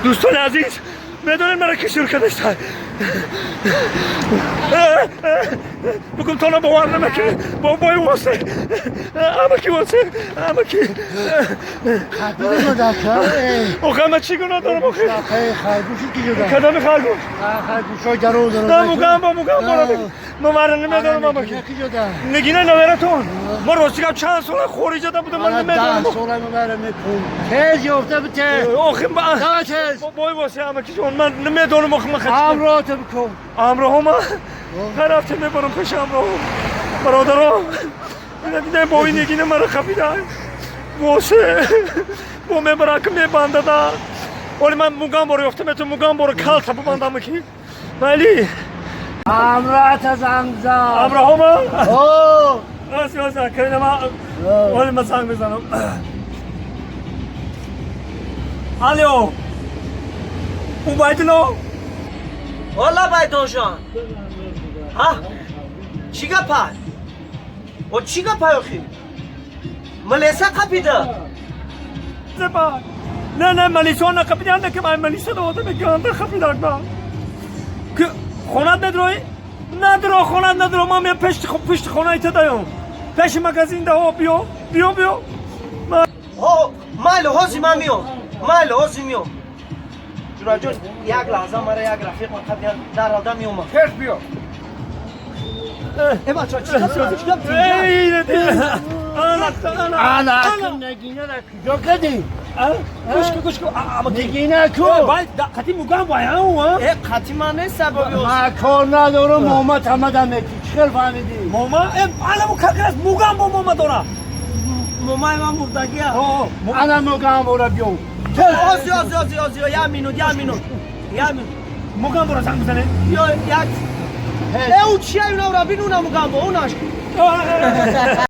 Дӯстони азиз, медонед, мара ки шур кардашта? Бигум, тона бовар намекунед. Бобои восе, амаки восе, амаки. Охе, ма чӣ гуноҳ дорам, охе? Кадами харгӯш? На, мугамбо, мугамбо. Ма мара намедонам, амаки. Нигина навератон. Ма, рости гап, чанд сола хориҷада будам, ман намедонам. Тез ёфта бите. Охе, Давай тез. Бобои восе, амаки ҷон, ман намедонам, охе, ма. Ҳамроҳта бикун. Ҳамроҳома рафте, мебарам пеши ҳамроҳом. Бародаро, дидем, бои Нигина мара хапида. Восе, бо мебара ки мебандада. Оли ман мугамборо ёфта метавонам, мугамборо калта бубандам ки майли. Ҳамроҳта занг зан. Ҳамроҳома. О. Оси, оси, кайнама. Оли ман занг мезанам. Алло, Убайдулло. Ола, Байдонжон, ҳа, чӣ гапа? О, чӣ гапа, охи? Милиса қапида? Зеба. Не, не, малисо нақапида, ки ман малиса дода меганда хапидагба. Ки хонат надрои? Надро, хонат надро, ман меям пешти, пушти хонаи та даём. Пеши магазин даҳо, биё, биё, биё. Ҳо, майли, ҳози ман миём, майли, ҳози миём. Ҷураҷон, як лаҳза, мара як рафиқ ман қапидан, даралда меомам. Тез биё. Э, бача, чӣ гап, чӣ гап? Эй, ана, ана. Ана, Нагинара куҷо кардӣ? Гӯш кун, гӯш кун. Ама Нигина ку? Бай, қати мугам вай, а? Э, қати ман нест, сабаби. Ма кор надорам, мома тамада меки. Чӣ хел фаҳмидӣ? Мома, э, ана му какрас мугам бо мома дора. Момаи ман мурдагия. Ана мугамбора биё. Ози, ози, ози, ози, як минут, як минут, як минут. Мугам бора занг бизане. Ё, як. Э, ӯ чия, юнавра бин, уна мугамбо унаш.